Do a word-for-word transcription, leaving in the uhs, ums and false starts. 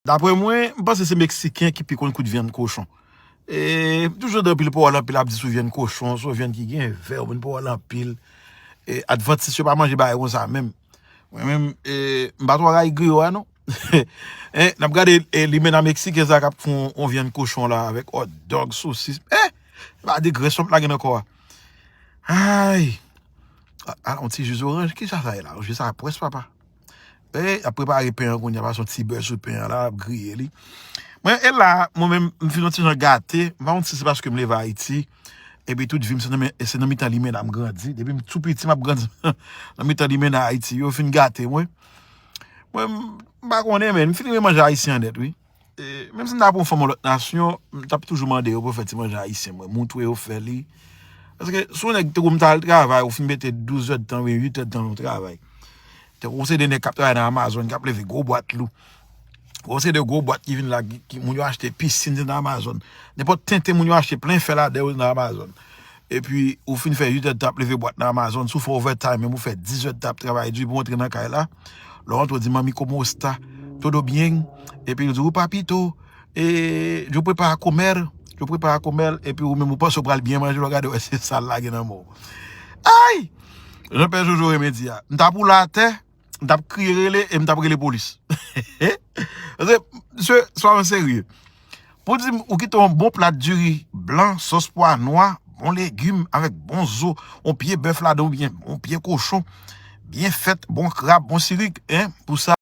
Daprè mwen, m panse se Meksiken ki pi konn kout vyann kochon. E, m toujou tande anpil pawòl anpil ap di sou vyann kochon, sou vyann ki gen vè, moun pawòl anpil. E, Advantis yo pa manje bagay konsa menm. Mwen menm, e, m pa twò rayi griyo a non. E, n ap gade e, limena meksiken sa k ap fè yon, yon vyann kochon la avèk hot dog, sosis. E, pa de grès w ap lage nan kò a. Ay! A, a, yon ti ji zoranj. Kisa sa ye la? Yon ji sa pwès, papa. E, y ap prepare pen an kounye a, pase yon ti bè sou pen an la, ap griye li. Mwen, e la, mwen menm, m fin yon ti jan gate. M pa konn si se paske m leve Ayiti. Epi tout vi m, se nan, men- se nan mitan limena m grandi. Depi m tou piti, m ap grandi nan mitan limena Ayiti. Yo fin gate mwen. Mwen, m pa konnen, men m fin renmen manje ayisyen nèt, wi. E, menm si m ta pran yon fanm yon lòt nasyon, m t ap toujou mande yo pou fè ti manje ayisyen, mwen, montre yo fè li. Paske si yon nèg te kou m ta al travay, ou fin mete douz èdtan, oubyen uit èdtan nan yon travay. Te kou se de nèg k ap travay nan Amazon, k ap leve gwo bwat lou. Ou se de gwo bwat ki vin la, ki, ki moun yo achte pisin nan Amazon. Nenpòt tenten moun yo achte plen fè ladan yo nan Amazon. Epi, ou fin fè uit èdtan ap leve bwat nan Amazon, si w fè overtime, menm ou fè diz èdtan ap travay di pou w antre nan kay la. Lè w antre, w di, "Mami, cómo está? Todo bien?" Epi, yo di, "Ou papito, eh, yo prepara comer, yo prepara comer." Epi, ou menm, ou panse w pral byen manje, lè w gade, w wè se sal lage nan men w. Ay! Jan Pè Jojo renmen di a, m t ap woule atè, m t ap kriye rele e m t ap rele polis. Paske, mesye, swa mwen serye. Pou di m, ou kite yon bon plat diri blan, sòs pwa nwa, bon legim avèk bon zo, yon pye bèf ladan oubyen yon pye kochon, byen fèt, bon krab, bon sirik, en, pou sa,